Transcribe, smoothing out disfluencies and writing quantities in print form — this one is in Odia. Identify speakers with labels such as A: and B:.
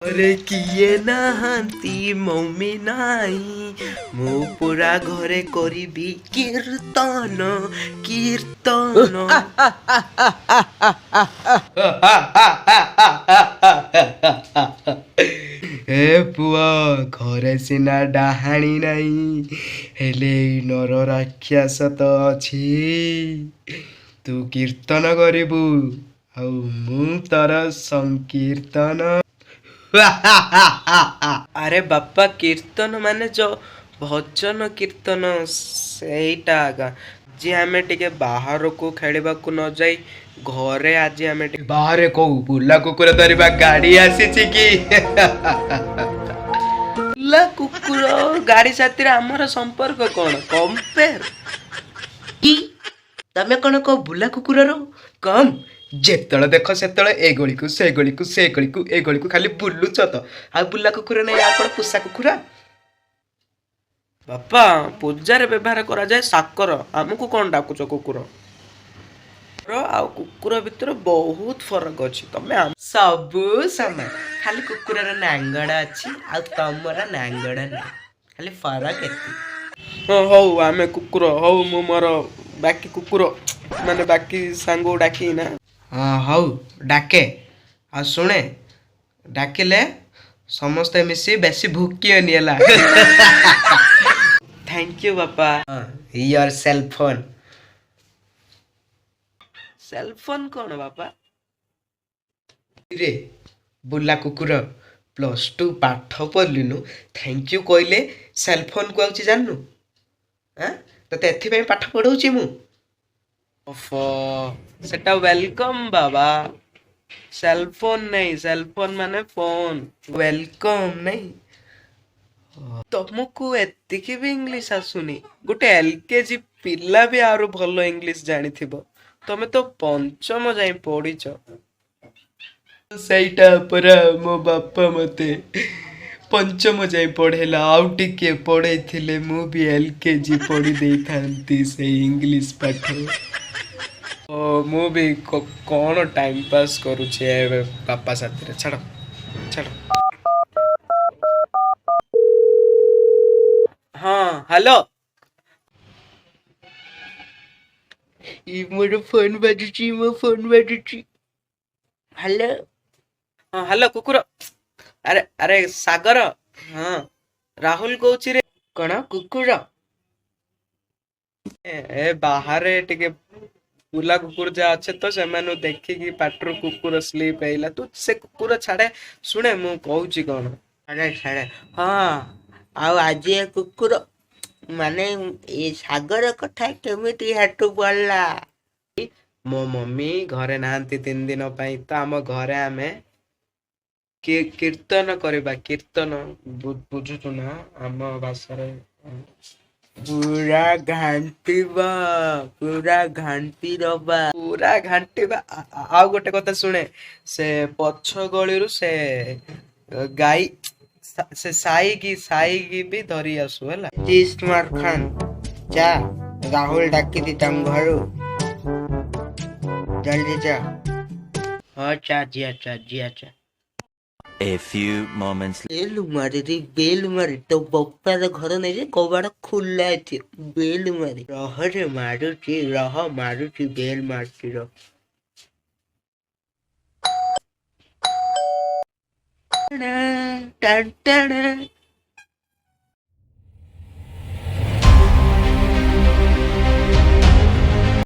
A: ଘରେ କିଏ ନାହାନ୍ତି, ମମ୍ମି ନାହିଁ, ମୁଁ ପୁରା ଘରେ କରିବି କୀର୍ତ୍ତନ କୀର୍ତ୍ତନ। ଏ ପୁଅ, ଘରେ ସିନା ଡାହାଣୀ ନାହିଁ, ହେଲେ ଏଇ ନର ରାକ୍ଷସ ତ ଅଛି। ତୁ କୀର୍ତ୍ତନ କରିବୁ ଆଉ ମୁଁ ତୋର ସଂକୀର୍ତ୍ତନ। ଆରେ ବାପା, କୀର୍ତ୍ତନ ମାନେ ଯୋଉ ଭଜନ କୀର୍ତ୍ତନ ସେଇଟା ଆଗା। ଆଜି ଆମେ ଟିକେ ବାହାରକୁ ଖେଳିବାକୁ ନ ଯାଇ ଘରେ ଆଜି ଆମେ ଟିକେ ବାହାରେ କୋଉ ବୁଲା କୁକୁର ଧରିବା ଗାଡି ଆସିଛି କି? ବୁଲା କୁକୁର ଗାଡି ସାଥିରେ ଆମର ସମ୍ପର୍କ କଣ? କମ୍ପେୟାର କି ତମେ କଣ କହ ବୁଲା କୁକୁରର କମ୍? ଯେତେବେଳେ ଦେଖ ସେତେବେଳେ ଏ ଗଳିକୁ ସେ ଗଳିକୁ ସେ ଗଳିକୁ ଏ ଗଳିକୁ ଖାଲି ବୁଲୁଛ ତ। ଆଉ ବୁଲା କୁକୁର ନାଇଁ, ଆଉ କଣ ପୋଷା କୁକୁର? ବାପା, ପୂଜାରେ ବ୍ୟବହାର କରାଯାଏ ସାକର, ଆମକୁ କଣ ଡାକୁଛ କୁକୁର? ଆଉ କୁକୁର ଭିତରେ ବହୁତ ଫରକ ଅଛି। ତମେ ସବୁ ସମାନ, ଖାଲି କୁକୁରର ନାଙ୍ଗଡ଼ ଅଛି ଆଉ ତମର ନାଙ୍ଗଡ଼ ନାହିଁ, ଖାଲି ଫରକ ଏତିକି। ହଁ ହଉ, ଆମେ କୁକୁର। ହଉ, ମୁଁ ମୋର ବାକି କୁକୁର ମାନେ ବାକି ସାଙ୍ଗକୁ ଡାକି ନା। ହଁ ହଉ, ଡାକେ। ଆଉ ଶୁଣେ, ଡାକିଲେ ସମସ୍ତେ ମିଶି ବେଶୀ ଭୁକିବନି, ହେଲା? Thank you ବାପା। Your cell phone. Cell phone କଣ ବାପା? ରେ ବୁଲା କୁକୁର, +2 ପାଠ ପଢ଼ିଲୁନୁ, thank you କହିଲେ ସେଲ୍ ଫୋନ୍ କୁ ଆଉଛି ଜାଣିନୁ? ଆଁ, ତତେ ଏଥିପାଇଁ ପାଠ ପଢ଼ଉଛି ମୁଁ? ଓଫୋ, ସେଟା welcome ବାବା, ସେଲ୍ ଫୋନ୍ ନାଇଁ। ସେଲ୍ ଫୋନ୍ ମାନେ ଫୋନ୍, welcome ନାଇଁ। ତମକୁ ଏତିକି ବି ଇଂଲିଶ ଆସୁନି? ଗୋଟେ LKG ପିଲା ବି ଆହୁରି ଭଲ ଇଂଲିଶ ଜାଣିଥିବ, ତମେ ତ ପଞ୍ଚମ ଯାଏଁ ପଢିଛ। ସେଇଟା ପରା, ମୋ ବାପା ମତେ ପଞ୍ଚମ ଯାଏଁ ପଢେଇଲା। ଆଉ ଟିକେ ପଢେଇଥିଲେ ମୁଁ ବି LKG ପଢି ଦେଇଥାନ୍ତି ସେଇ ଇଂଲିଶ ପାଠ। ଓ, ମୁଁ ବି କଣ ଟାଇମ ପାସ୍ କରୁଛି ଏବେ ବାପା ସାଥିରେ। ଛାଡ଼ ଛାଡ଼। ହଁ ହ୍ୟାଲୋ, ମୋର ଫୋନ ବାଜୁଛି, ମୋ ଫୋନ ବାଜୁଛି। ହ୍ୟାଲୋ। ହଁ ହ୍ୟାଲୋ କୁକୁର। ଆରେ ଆରେ ସାଗର, ହଁ ରାହୁଲ କହୁଛି ରେ। କଣ କୁକୁର? ଏ ବାହାରେ ଟିକେ ବୁଲା କୁକୁର ଯାହା ଅଛି ତ, ସେମାନଙ୍କୁ ଦେଖିକି ପାଟିରୁ କୁକୁର ସ୍ଲିପ୍ ହେଇଲା। ତୁ ସେ କୁକୁର ଛାଡେ, ଶୁଣେ ମୁଁ କହୁଛି କଣ।
B: ଛାଡ଼େ ଛାଡ଼େ। ହଁ, ଆଉ ଆଜି ଏ କୁକୁର ମାନେ ଏ ସାଗର କଥା କେମିତି ହାଟୁ ପଡିଲା?
A: ମୋ ମମ୍ମି ଘରେ ନାହାନ୍ତି 3 ଦିନ ପାଇଁ, ତ ଆମ ଘରେ ଆମେ କୀର୍ତ୍ତନ କରିବା। କୀର୍ତ୍ତନ ବୁଝୁଛୁ ନା ଆମ ଭାଷାରେ?
B: ପୁରା ଘାଣ୍ଟିବା, ପୁରା ଘାଣ୍ଟି ଦବା।
A: ପୁରା ଘାଣ୍ଟିବା। ଆଉ ଗୋଟେ କଥା ଶୁଣେ, ସେ ପଛ ଗଳିରୁ ସେ ଗାଈ ସେ ସାଇକି ସାଇକି ବି ଧରି ଆସୁ, ହେଲା?
B: ସ୍ମାର୍ଟ ଖାନ ଯା, ରାହୁଲ ଡାକିଛି ତାଙ୍କ ଘରୁ, ଜଲ୍ଦି ଯା। ହଁ ଚା ଜିଆ, ଚା ଜିଆ ଚା।
C: A few moments
B: ବେଲୁ ମାରି ରେ, ବେଲ ମାରି। ତୋ ବୋପାର ଘର ନେଇ ଯେ କବାଟ ଖୋଲା ଅଛି। ବେଲ ମାରି ରହ ରେ, ମାରୁଛି ରହ, ମାରୁଛି, ବେଲ ମାରୁଛି ରହ। ଟାଣ ଟାଣ।